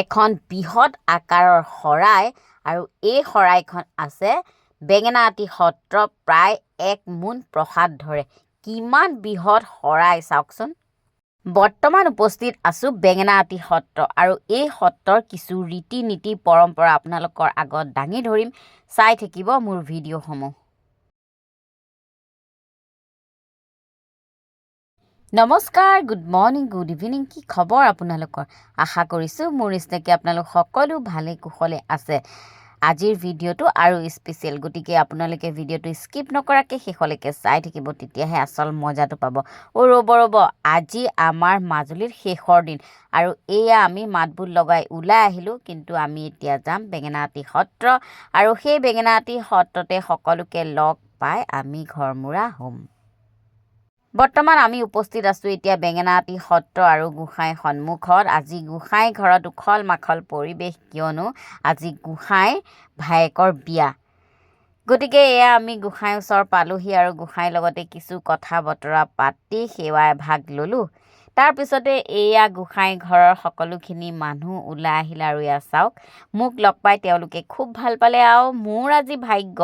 এখন বৃহৎ আকাৰৰ শৰাই আৰু এই শৰাইখন আছে বেঙেনাআটী সত্ৰ, প্ৰায় এক মোন প্ৰসাদ ধৰে। কিমান বৃহৎ শৰাই চাওকচোন। বৰ্তমান উপস্থিত আছোঁ বেঙেনাআটী সত্ৰ আৰু এই সত্ৰৰ কিছু ৰীতি নীতি পৰম্পৰা আপোনালোকৰ আগত দাঙি ধৰিম। চাই থাকিব মোৰ ভিডিঅ'সমূহ। নমস্কাৰ, গুড মৰ্ণিং, গুড ইভিনিং। কি খবৰ আপোনালোকৰ? আশা কৰিছোঁ মোৰ নিচিনাকৈ আপোনালোক সকলো ভালে কুশলে আছে। আজিৰ ভিডিঅ'টো আৰু স্পেচিয়েল, গতিকে আপোনালোকে ভিডিঅ'টো স্কিপ নকৰাকৈ শেষলৈকে চাই থাকিব, তেতিয়াহে আচল মজাটো পাব। অ' ৰ'ব ৰ'ব, আজি আমাৰ মাজুলীৰ শেষৰ দিন আৰু এয়া আমি মাত বোল লগাই ওলাই আহিলোঁ। কিন্তু আমি এতিয়া যাম বেঙেনাআটী সত্ৰ আৰু সেই বেঙেনাআটী সত্ৰতে সকলোকে লগ পাই আমি ঘৰমূৰা হ'ম। বৰ্তমান আমি উপস্থিত আছোঁ এতিয়া বেঙেনাআটী সত্ৰ আৰু গোঁসাই সন্মুখত। আজি গোঁসাই ঘৰত উখল মাখল পৰিৱেশ, কিয়নো আজি গোঁসাইৰ ভায়েকৰ বিয়া। গতিকে এয়া আমি গোঁসাইৰ ওচৰ পালোহি আৰু গোঁসাইৰ লগতে কিছু কথা বতৰা পাতি সেৱা এভাগ ল'লোঁ। তাৰপিছতে এয়া গোঁসাই ঘৰৰ সকলোখিনি মানুহ ওলাই আহিলে আৰু এয়া চাওক, মোক লগ পাই তেওঁলোকে খুব ভাল পালে। আৰু মোৰ আজি ভাগ্য,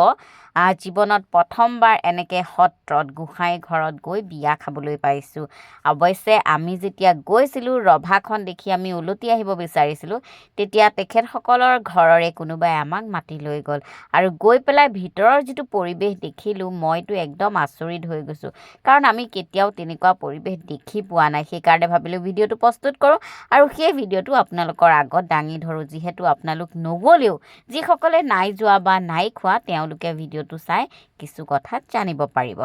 জীৱনত প্ৰথমবাৰ এনেকৈ সত্ৰত গোঁসাই ঘৰত গৈ বিয়া খাবলৈ পাইছোঁ। অৱশ্যে আমি যেতিয়া গৈছিলোঁ, ৰভাখন দেখি আমি উলটি আহিব বিচাৰিছিলোঁ। তেতিয়া তেখেতসকলৰ ঘৰৰে কোনোবাই আমাক মাতি লৈ গ'ল আৰু গৈ পেলাই ভিতৰৰ যিটো পৰিৱেশ দেখিলোঁ, মইতো একদম আচৰিত হৈ গৈছোঁ। কাৰণ আমি কেতিয়াও তেনেকুৱা পৰিৱেশ দেখি পোৱা নাই। সেইকাৰণে ভাবিলোঁ ভিডিঅ'টো প্ৰস্তুত কৰোঁ আৰু সেই ভিডিঅ'টো আপোনালোকৰ আগত দাঙি ধৰোঁ। যিহেতু আপোনালোক নগ'লেও, যিসকলে নাই যোৱা বা নাই খোৱা, তেওঁলোকে ভিডিঅ'টো চাই কিছু কথা জানিব পাৰিব।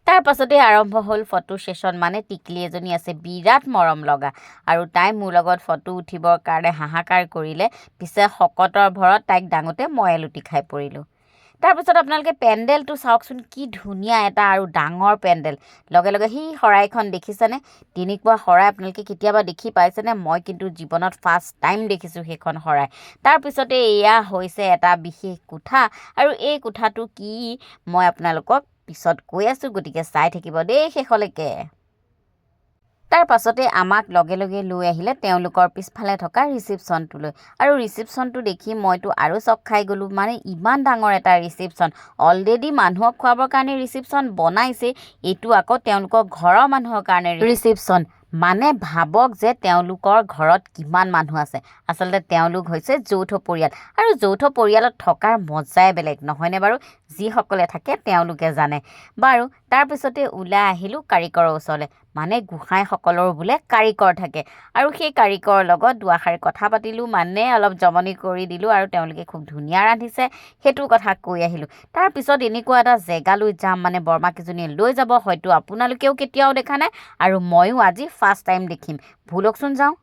তাৰ পাছতে আৰম্ভ হ'ল ফটো ছেশ্যন। মানে টিকলি এজনী আছে, বিৰাট মৰম লগা, আৰু তাই মোৰ লগত ফটো উঠিবৰ কাৰণে হাহাকাৰ কৰিলে। পিছে শকতৰ ভৰত তাইক দাঙোতে ময়ে লুটি খাই পৰিলোঁ। তাৰপিছত আপোনালোকে পেণ্ডেলটো চাওকচোন, কি ধুনীয়া এটা আৰু ডাঙৰ পেণ্ডেল। লগে লগে সেই শৰাইখন দেখিছেনে? তেনেকুৱা শৰাই আপোনালোকে কেতিয়াবা দেখি পাইছেনে? মই কিন্তু জীৱনত ফাৰ্ষ্ট টাইম দেখিছোঁ সেইখন শৰাই। তাৰপিছতে এয়া হৈছে এটা বিশেষ কোঠা আৰু এই কোঠাটো কি মই আপোনালোকক পিছত কৈ আছোঁ, গতিকে চাই থাকিব দেই শেষলৈকে। তাৰ পাছতে আমাক লগে লগে লৈ আহিলে তেওঁলোকৰ পিছফালে থকা ৰিচিপশ্যনটোলৈ আৰু ৰিচিপশ্যনটো দেখি মইতো আৰু চক খাই গ'লোঁ। মানে ইমান ডাঙৰ এটা ৰিচিপশ্যন! অলৰেডি মানুহক খুৱাবৰ কাৰণে ৰিচিপশ্যন বনাইছেই, এইটো আকৌ তেওঁলোকৰ ঘৰৰ মানুহৰ কাৰণে ৰিচিপশ্যন। মানে ভাবক যে তেওঁলোকৰ ঘৰত কিমান মানুহ আছে। আচলতে তেওঁলোক হৈছে যৌথ পৰিয়াল আৰু যৌথ পৰিয়ালত থকাৰ মজাই বেলেগ, নহয়নে বাৰু? যিসকলে থাকে তেওঁলোকে জানে বাৰু। তাৰপিছতে ওলাই আহিলোঁ কাৰিকৰৰ ওচৰলৈ। মানে গোঁসাইসকলৰো বোলে কাৰিকৰ থাকে আৰু সেই কাৰিকৰৰ লগত দুআষাৰ কথা পাতিলোঁ, মানে অলপ জমনি কৰি দিলোঁ আৰু তেওঁলোকে খুব ধুনীয়া ৰান্ধিছে সেইটো কথা কৈ আহিলোঁ। তাৰপিছত এনেকুৱা এটা জেগালৈ যাম, মানে বৰমাকেইজনীয়ে লৈ যাব, হয়তো আপোনালোকেও কেতিয়াও দেখা নাই আৰু ময়ো আজি ফাৰ্ষ্ট টাইম দেখিম। ব'লকচোন যাওঁ।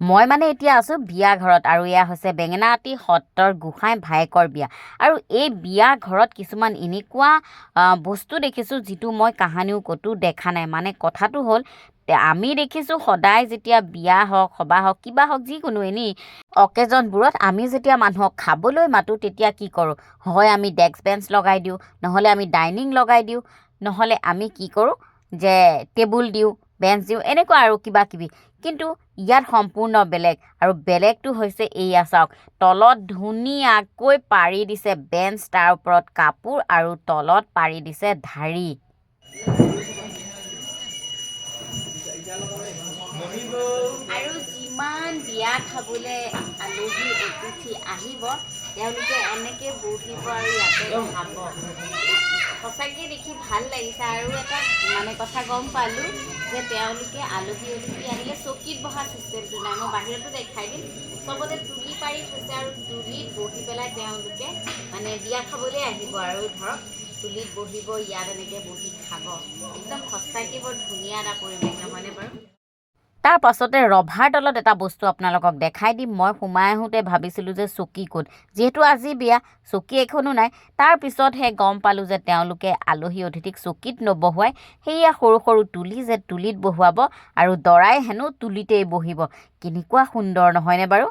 মই মানে এতিয়া আছোঁ বিয়া ঘৰত আৰু এয়া হৈছে বেঙেনাআটী সত্ৰৰ গোঁসাই ভায়েকৰ বিয়া। আৰু এই বিয়া ঘৰত কিছুমান এনেকুৱা বস্তু দেখিছোঁ যিটো মই কাহানিও ক'তো দেখা নাই। মানে কথাটো হ'ল, আমি দেখিছোঁ সদায় যেতিয়া বিয়া হওক, সবাহ হওক, কিবা হওক, যিকোনো এনেই অকেজনবোৰত আমি যেতিয়া মানুহক খাবলৈ মাতোঁ, তেতিয়া কি কৰোঁ? হয় আমি ডেস্ক বেঞ্চ লগাই দিওঁ, নহ'লে আমি ডাইনিং লগাই দিওঁ, নহ'লে আমি কি কৰোঁ যে টেবুল দিওঁ, বেঞ্চ দিওঁ, এনেকুৱা আৰু কিবা কিবি। কিন্তু ইয়াত সম্পূৰ্ণ বেলেগ আৰু বেলেগটো হৈছে এইয়া চাওক, তলত ধুনীয়াকৈ পাৰি দিছে বেঞ্চ, তাৰ ওপৰত কাপোৰ আৰু তলত পাৰি দিছে ঢাৰি। আৰু যিমান বিয়া খাবলৈ আলহী অতিথি আহিব, তেওঁলোকে এনেকৈ বহিব আৰু ইয়াতে খাব। সঁচাকৈ দেখি ভাল লাগিছে। আৰু এটা মানে কথা গম পালোঁ যে তেওঁলোকে আলহী অতিথি আহিলে চকীত বহা চিষ্টেমটো নাই। মই বাহিৰতো দেখাই দিম। চবতে তুলি পাৰি থৈছে আৰু তুলিত বহি পেলাই তেওঁলোকে মানে বিয়া খাবলৈ আহিব আৰু ধৰক তুলিত বহিব, ইয়াত এনেকৈ বহি খাব। একদম সঁচাকৈ বৰ ধুনীয়া এটা পৰিৱেশ, নহয়নে বাৰু? তাৰ পাছতে ৰভাৰ তলত এটা বস্তু আপোনালোকক দেখাই দিম। মই সোমাই আহোঁতে ভাবিছিলোঁ যে চকী ক'ত, যিহেতু আজি বিয়া, চকী এখনো নাই। তাৰপিছতহে গম পালোঁ যে তেওঁলোকে আলহী অতিথিক চকীত নবহুৱাই সেয়া সৰু সৰু তুলি যে তুলিত বহুৱাব আৰু দৰাই হেনো তুলিতেই বহিব। কেনেকুৱা সুন্দৰ, নহয়নে বাৰু?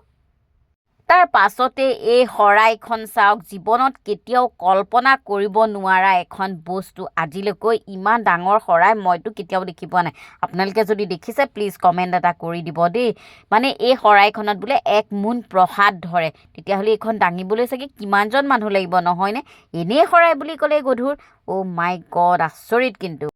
তাৰ পাছতে এই শৰাইখন চাওক। জীৱনত কেতিয়াও কল্পনা কৰিব নোৱাৰা এখন বস্তু। আজিলৈকে ইমান ডাঙৰ শৰাই মইতো কেতিয়াও দেখি পোৱা নাই। আপোনালোকে যদি দেখিছে, প্লিজ কমেণ্ট এটা কৰি দিব দেই। মানে এই শৰাইখনত বোলে 1 মোন প্ৰসাদ ধৰে। তেতিয়াহ'লে এইখন দাঙিবলৈ চাগে কিমানজন মানুহ লাগিব, নহয়নে? এনেই শৰাই বুলি ক'লেই গধুৰ। অ' মাই গড, আচৰিত কিন্তু।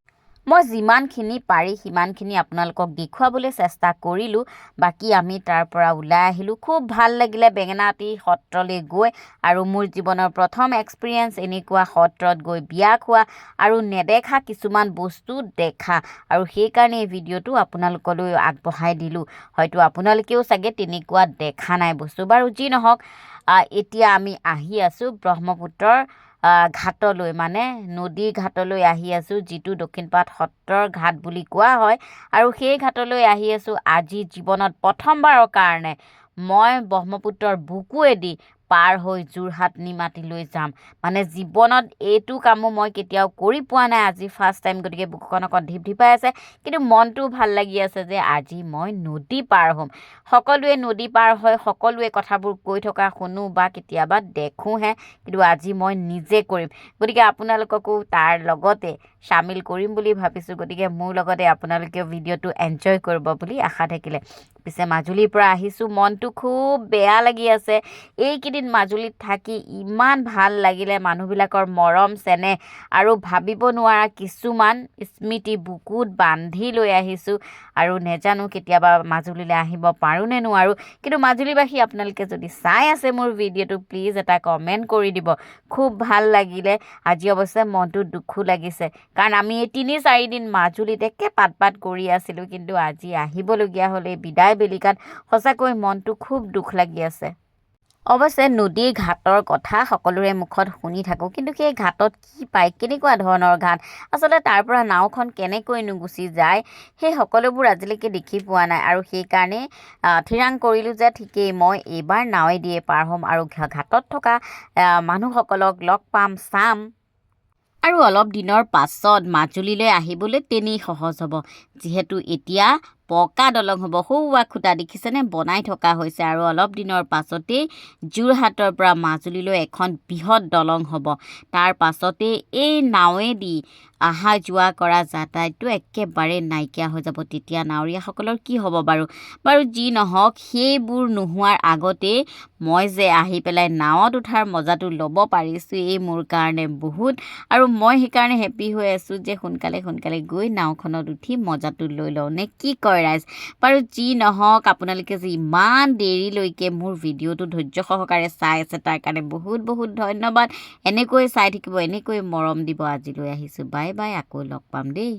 মই যিমানখিনি পাৰি সিমানখিনি আপোনালোকক দেখুৱাবলৈ চেষ্টা কৰিলোঁ। বাকী আমি তাৰ পৰা ওলাই আহিলোঁ। খুব ভাল লাগিলে বেঙেনাআটী সত্ৰলৈ গৈ আৰু মোৰ জীৱনৰ প্ৰথম এক্সপিৰিয়েঞ্চ এনেকুৱা সত্ৰত গৈ বিয়া খোৱা আৰু নেদেখা কিছুমান বস্তু দেখা আৰু সেইকাৰণে এই ভিডিঅ'টো আপোনালোকলৈ আগবঢ়াই দিলোঁ। হয়তো আপোনালোকেও চাগে তেনেকুৱা দেখা নাই বস্তু। বাৰু যি নহওক, এতিয়া আমি আহি আছোঁ ব্ৰহ্মপুত্ৰৰ ঘাটলৈ, মানে নদীৰ ঘাটলৈ আহি আছোঁ, যিটো দক্ষিণপাট সত্ৰৰ ঘাট বুলি কোৱা হয় আৰু সেই ঘাটলৈ আহি আছোঁ। আজি জীৱনত প্ৰথমবাৰৰ কাৰণে মই ব্ৰহ্মপুত্ৰৰ বুকুৱেদি পাৰ হৈ যোৰহাট নিমাতীলৈ যাম। মানে জীৱনত এইটো কামো মই কেতিয়াও কৰি পোৱা নাই, আজি ফাৰ্ষ্ট টাইম। গতিকে বুকুখন অকণ ঢিপ ঢিপাই আছে, কিন্তু মনটোও ভাল লাগি আছে যে আজি মই নদী পাৰ হ'ম। সকলোৱে নদী পাৰ হয়, সকলোৱে কথাবোৰ কৈ থকা শুনো বা কেতিয়াবা দেখোঁহে, কিন্তু আজি মই নিজে কৰিম। গতিকে আপোনালোককো তাৰ লগতে চামিল কৰিম বুলি ভাবিছোঁ। গতিকে মোৰ লগতে আপোনালোকেও ভিডিঅ'টো এনজয় কৰিব বুলি আশা থাকিলে। পিছে মাজুলীৰ পৰা আহিছোঁ, মনটো খুব বেয়া লাগি আছে। এইকেইদিন মাজুলীত থাকি ইমান ভাল লাগিলে, মানুহবিলাকৰ মৰম চেনেহ আৰু ভাবিব নোৱাৰা কিছুমান স্মৃতি বুকুত বান্ধি লৈ আহিছোঁ আৰু নেজানো কেতিয়াবা মাজুলীলৈ আহিব পাৰোঁ নে নোৱাৰোঁ। কিন্তু মাজুলীবাসী, আপোনালোকে যদি চাই আছে মোৰ ভিডিঅ'টো, প্লিজ এটা কমেণ্ট কৰি দিব। খুব ভাল লাগিলে আজি। অৱশ্যে মনটো দুখো লাগিছে, কাৰণ আমি এই 3-4 দিন মাজুলীত একে পাত পাত কৰি আছিলোঁ, কিন্তু আজি আহিবলগীয়া হ'ল। এই বিদায় বেলিকাত সঁচাকৈ মনটো খুব দুখ লাগি আছে। অৱশ্যে নদীৰ ঘাটৰ কথা সকলোৰে মুখত শুনি থাকোঁ, কিন্তু সেই ঘাটত কি পায়, কেনেকুৱা ধৰণৰ ঘাট, আচলতে তাৰ পৰা নাওখন কেনেকৈনো গুচি যায়, সেই সকলোবোৰ আজিলৈকে দেখি পোৱা নাই। আৰু সেইকাৰণে থিৰাং কৰিলোঁ যে ঠিকেই, মই এইবাৰ নাৱেদিয়ে পাৰ হ'ম আৰু ঘাটত থকা মানুহসকলক লগ পাম, চাম আৰু অলপ দিনৰ পাছত মাজুলীলৈ আহিবলৈ তেনেই সহজ হ'ব, যিহেতু এতিয়া পকা দলং হ'ব। সৌৱা খুঁটা দেখিছেনে, বনাই থকা হৈছে আৰু অলপ দিনৰ পাছতেই যোৰহাটৰ পৰা মাজুলীলৈ এখন বৃহৎ দলং হ'ব। তাৰ পাছতেই এই নাৱেদি অহা যোৱা কৰা যাতায়াতটো একেবাৰে নাইকিয়া হৈ যাব। তেতিয়া নাৱৰীয়াসকলৰ কি হ'ব বাৰু? বাৰু যি নহওক, সেইবোৰ নোহোৱাৰ আগতেই মই যে আহি পেলাই নাৱত উঠাৰ মজাটো ল'ব পাৰিছোঁ, এই মোৰ কাৰণে বহুত আৰু মই সেইকাৰণে হেপ্পী হৈ আছোঁ যে সোনকালে সোনকালে গৈ নাওখনত উঠি মজাটো লৈ লওঁ নে কি কয় ৰাইজ? বাৰু যি নহওক, আপোনালোকে যে ইমান দেৰিলৈকে মোৰ ভিডিঅ'টো ধৈৰ্য সহকাৰে চাই আছে, তাৰ কাৰণে বহুত বহুত ধন্যবাদ। এনেকৈ চাই থাকিব, এনেকৈ মৰম দিব। আজিলৈ আহিছোঁ, বাই বাই, আকৌ লগ পাম দেই।